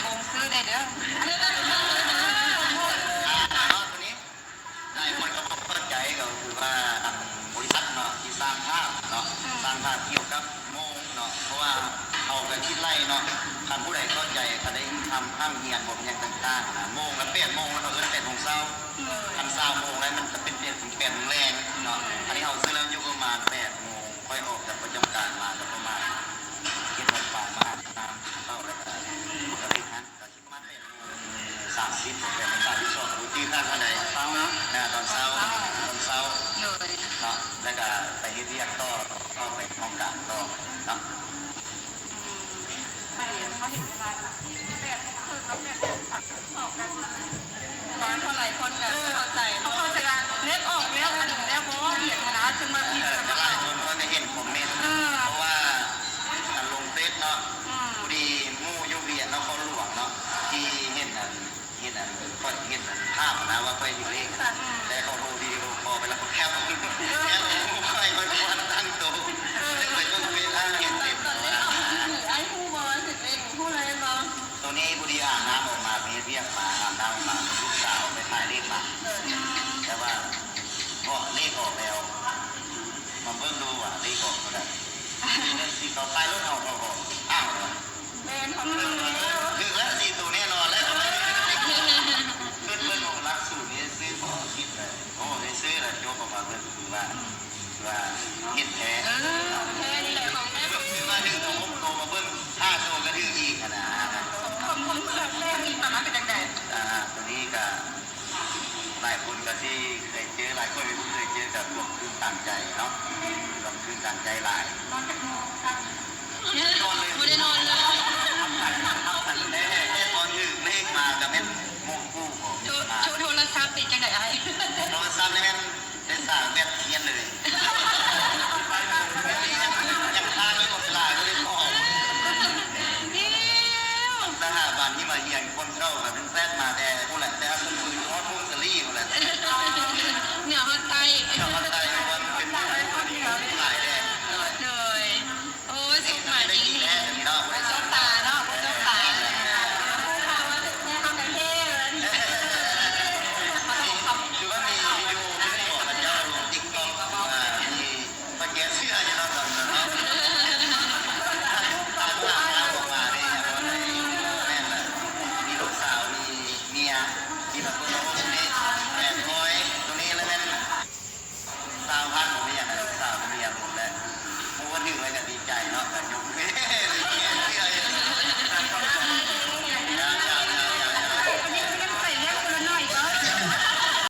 ໂຮງຊື້ແດ່ເດີ. ອ່າ ເນາະ ໂຕນີ້ ຫຼາຍຄົນກໍບໍ່ເຂົ້າໃຈ ກໍຄືວ່າທາງບໍລິສັດເນາະ ທີ່ສ້າງພາບເນາະ ອືມ ສ້າງພາບກ່ຽວກັບໂມງເນາະ ເພາະວ່າເຮົາກໍຄິດໄລ່ເນາະ ຄັນຜູ້ໃດເຂົ້າໃຈ ຄັນໄດ້ຮ່ຳຮຽນບົດຮຽນຕ່າງໆນະ ໂມງລະແປດໂມງ ລະເຂົາເອີ້ນແປດໂມງເຊົ້າ ອືມ ຄັນຊາວໂມງແລ້ວ ມັນຈະເປັນແປດ ແປດໂມງແລງເນາະ ອືມ ອັນນີ້ເຮົາຊື້ແລ້ວຢູ່ປະມານແປດໂມງ ຂ້ອຍອອກຈາກປະຈຳການມາກໍປະມານເຈັດໂມງປາຍ ມາອາບນ້ຳ ກິນເຂົ້າ ແລ້ວກໍກໍເຮັດງານ ກໍຊິປະມານແປດໂມງສາມສິບ ແປດໂມງສາມສິບສອງ ບໍ່ຈື່ຄັກປານໃດ ຕອນເຊົ້າເນາະ ອ່າ ຕອນເຊົ້າ ຕອນເຊົ້າ ໂດຍ ເນາະ ແລ້ວກໍໄປເຮັດວຽກຕໍ່ ເຂົ້າໄປຫ້ອງການຕໍ່ເນາະ. ອືມ ໃຫ້ເຂົາເຫັນເວລາແບບຄືກັບແບບ ອອກກັນ ບາງຄົນຫຼາຍຄົນກໍເຂົ້າໃຈ ເຂົາເຂົ້າໃຈວ່າເລກອອກແລ້ວ ອັນແລ້ວບໍ່ຮຽນຫັ້ນນະ ຈຶ່ງມາຜິດກັນ ຫຼາຍຄົນກໍໄດ້ເຫັນຄອມເມັນ ເອີ ເພາະວ່າອັນລົງເຟສເນາະ ອືມ ພໍດີໝູ່ຢູ່ວຽງນະຄອນຫຼວງເນາະ ທີ່ເຫັນອັນ ເຫັນອັນ ຂ້ອຍເຫັນອັນພາບນະວ່າຂ້ອຍຖືກເລກ ອືມ ແຕ່ເຂົາໂທວິດີໂອຄໍໄປແລ້ວ ເຂົາແຄປ ແຄປໃຫ້ຂ້ອຍ ຂ້ອຍບໍ່ທັນຕັ້ງໂຕ ເອີ ຂ້ອຍເບິ່ງເຟສ ອ້າ ເຫັນເຕັມ ຕອນເລກອອກ ອ້າຍຮູ້ບໍ່ວ່າຖືກເລກ ຮູ້ເລີຍບໍ່? ໂຕນີ້ພໍດີອາບນ້ຳອອກມາ ໄປເຮັດວຽກມາ ອາບນ້ຳອອກມາ ລູກສາວໄປຖ່າຍເລກມາ ເອີ ແຕ່ວ່າເພາະເລກອອກແລ້ວ ມາເບິ່ງດູວ່າເລກອອກໂຕໃດ ເງິນສີຂາວ ປ້າຍລົດເຮົາ ເຮົາ ເຮົາ ອ້າວ ແມ່ນຂອງເຮົາແລ້ວ ຖືກແລ້ວ ສີ່ໂຕແນ່ນອນແລ້ວ ເພິ່ນ ເພິ່ນວ່າຫຼັກສູດນີ້ຊື້ບໍ່ ຄິດແລ້ວ ໂອ້ ໄດ້ຊື້ແລ້ວ ໂຈກອອກມາເບິ່ງ ຄືວ່າ ຄືວ່າເຫັນແທ້ ເອີ ແທ້ນີ້ແຫຼະ ຂອງແທ້ ຄືວ່າຖືກໂຕ ຫົກໂຕ ມາເບິ່ງ ຫ້າໂຕກໍຖືກອີກຫັ້ນນະ ຄວາມ ຄວາມເຊື່ອແທ້ນີ້ ຕອນນັ້ນເປັນຈັ່ງໃດ? ອ່າ ໂຕນີ້ກໍ ຫຼາຍຄົນກໍຊິເຄີຍເຈີ ຫຼາຍຄົນກໍບໍ່ເຄີຍເຈີ ກໍພວກຕື່ນຕັນໃຈເນາະ ແມ່ນ ກໍຕື່ນຕັນໃຈຫຼາຍ ນອນຈັກໂມງ? ນອນເລີຍ ບໍ່ໄດ້ນອນເລີຍ ແຕ່ ແຕ່ຕອນຖືກເລກມາກໍແມ່ນໂມງກູ່ ໂທ ໂທ ໂທລະສັບເປັນຈັ່ງໃດອ້າຍ? ໂທລະສັບນີ້ແມ່ນໄດ້ສາກແບັດເຮັດເລີຍ ຍັງຄາໄວ້ໝົດເວລາກໍເລີຍອອກ ແລ້ວຫາບາດນີ້ມາຮຽນ ຄົນເກົ່າກໍເປັນແຊດມາແຕ່ພຸ້ນແຫຼະ ແຕ່ອັນມືຢູ່ຮອດພວງສາລີພຸ້ນແຫຼະ ເໜືອຮອດໃຕ້ ເໜືອຮອດໃຕ້